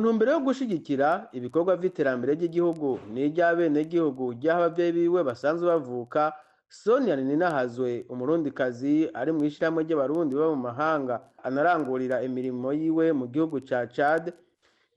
Mu ntumbero yo gushigikira ibikorwa vy'iterambere ry'igihugu n'iry'abenegihugu ry'aho abavyeyi biwe basanzwe bavuka, Sonia Nininahazwe, umurundikazi ari mw'ishirahamwe ry'abarundi baba mu mahanga, anarangurira imirimo yiwe mu gihugu ca Chad,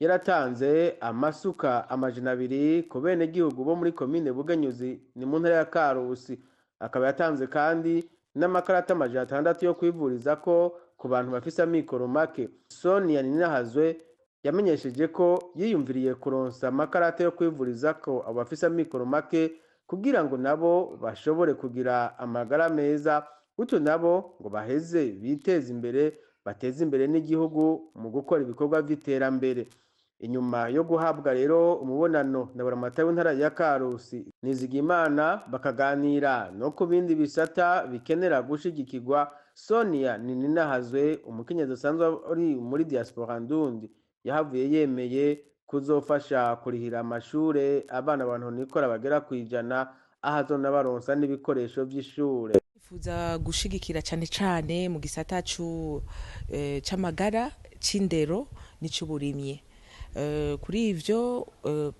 yaratanze amasuka 200 ku benegihugu bo muri komine Bugenyuzi, ni mu ntara ya Karusi. Akaba yatanze kandi n'amakarata 600 yo kwivurizako ku bantu bafise amikoro make. Sonia Nininahazwe yamenyesheje ko yiyumviriye kuronsa amakarata yo kwivurizako abo bafise amikoro make kugira ngo nabo bashobore kugira amagara meza, gutyo nabo ngo baheze biteze imbere, bateze imbere n'igihugu mu gukora ibikorwa vy'iterambere. Inyuma yo guhabwa rero umubonano na buramatari w'intara ya Karusi Nizigimana, bakaganira no ku bindi bisata bikenera gushigikirwa, Sonia Nininahazwe, umukenyezi asanzwe ari muri diaspora ndundi, yahavuye yemeye kuzofasha kurihira amashure abana bantu nikora bagera kw'100, aho azonabaronsa n'ibikoresho vy'ishure. Nifuza gushigikira cane cane mu gisata c'amagara, c'indero n'ic'uburimyi. Kuri ivyo,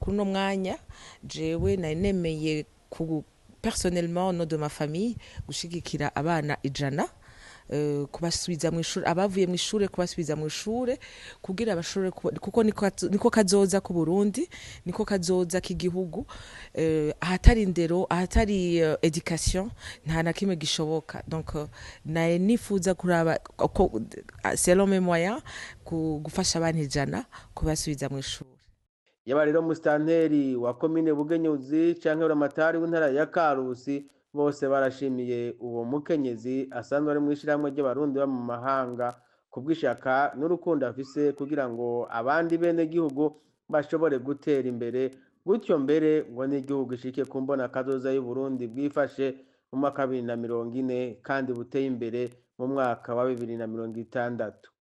kuno mwanya jewe nari nemeye ku personnellement, au nom de ma famille, gushigikira abana 100, kubasubiza mu ishure, abavuye mu ishure kubasubiza mu ishure kugira bashobore kuko niko kazoza ku Burundi, niko kazoza k'igihugu. Ahatari indero, ahatari éducation, nta na kimwe gishoboka. Donc naye nifuza kuraba ko selon mes moyens gufasha abana 100 kubasubiza mu ishure. Yaba rero musitanteri wa komine Bugenyuzi canke buramatari w'intara ya Karusi, bose barashimiye uwo mukenyezi asanzwe ari mw'ishirahamwe ry'abarundi bo mu mahanga kubw'ishaka n'urukundo afise kugira ngo abandi bene gihugu bashobore gutera imbere, gutyo mbere ngo n'igihugu gishike ku mbona kazoza y'Uburundi bwifashe mu mwaka wa 2040 kandi buteye imbere mu mwaka wa 2060.